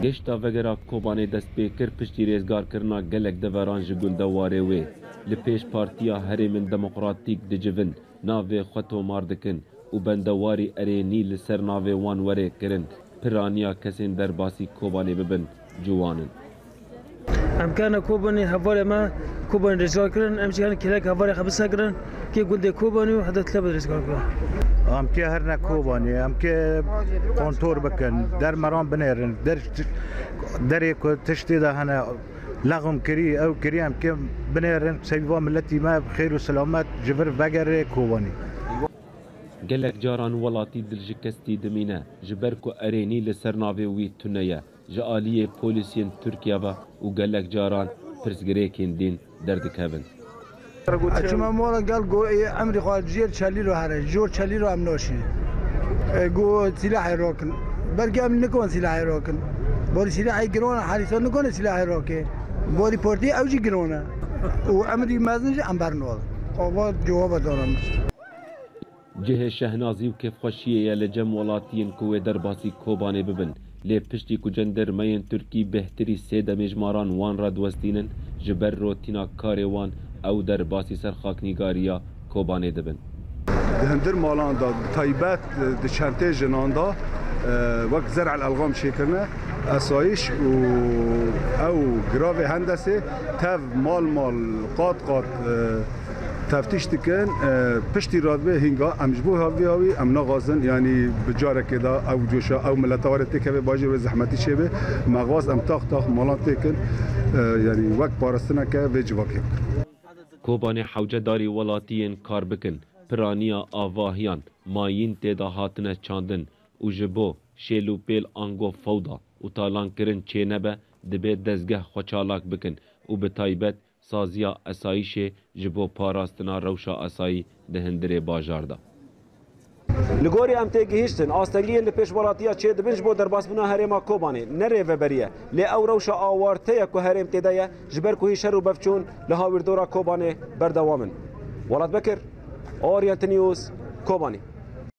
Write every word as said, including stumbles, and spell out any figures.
Geşta vegera Kobanê dest pê kir piştî rêzgarkirina gelek deveran ji gundewarê wê. Li pêş Partiya Herêmên Demokratîk dicivin navê xwe tomar dikin û bendewarî erênî li ser navê wan were kirin, piraniya kesên derbasî Kobanê bibin ciwan in. Em kene Kobanê hevalê me, Kobanê rêzgar kirin, em jî kene kêlek hevalê xwe bisekirin, kê gundê Kobanê û hede tile bi rêzgar kirin. Em kê herine Kobanê, em kê kontrol bikin, dermeran binêrin, der, derê ku tiştê de hene lexm kirî, ew kirî, em kê binêrin, sebîba miletî me bi xêr û selamet ji vir vegere Kobanê. Gelek caran welatî dilşikestî dimîne, ji ber ku erênî li ser navê wî tune ye, ji aliyê polîsiyên Tirkiye ve û gelek caran pirsgirêkên din derdikevin. Çima mala gel go ê emrî xwe jêr çelî ro here, jor çelî ro em naşî. E, go silahê rokin. Belkî em nikon silahê rokin. Borî silahê giron e, herîsa nikone silahê roke. Borî portî ew jî giron e. Û emrî mezin jî em bernol. Ava cewaba dana min. Cihê şehnazî û kêfxweşiyê ye li cem welatiyên ku wê derbasî Kobanê bibin. Lê piştî ku cendermeyên Tirkî bêhtirî sê demê ji maran wan re diwestînin, ji ber rotîna karê wan ew derbasî ser xaknîgariya Kobanê dibin. Di hundir malan de, bi taybet di çentê jinan de, e, wek zer'el elxam çêkirine, esayîş û ew giravê hendesê tev mal mal, qat qat, e, teftîş dikin, e, piştî re divê hînga em ji bo havî havî em naxwazin, yanî bi carekê de ew coşa ew mileta were têkeve bajêr wê zehmetî çêbe. Me xwast em tax tax malan têkin, e, yanî wek parastineke vê civakê bikin. Kobanê hewcedarî welatiyên kar bikin, piraniya avahiyan, mayîn tê de hatine çandin û ji bo şêl û pêl ango fewda û talankirin çênebe, dibe dezgeh xwe çalak bikin û bi taybet saziya esayîşê ji bo parastina rewşa asayî di hundirê bajar de. Li gorî em tê gihîştin, astengiyên li pêş welatiya çêdibin ji bo derbasbûna herêma Kobanê ne rêveberî ye, lê ew rewşa awarte ye ku herêm tê de ye, ji ber ku hîn şer û bevçûn li hawîrdora Kobanê berdewam in. Welat Bekir, Orient News, Kobanê.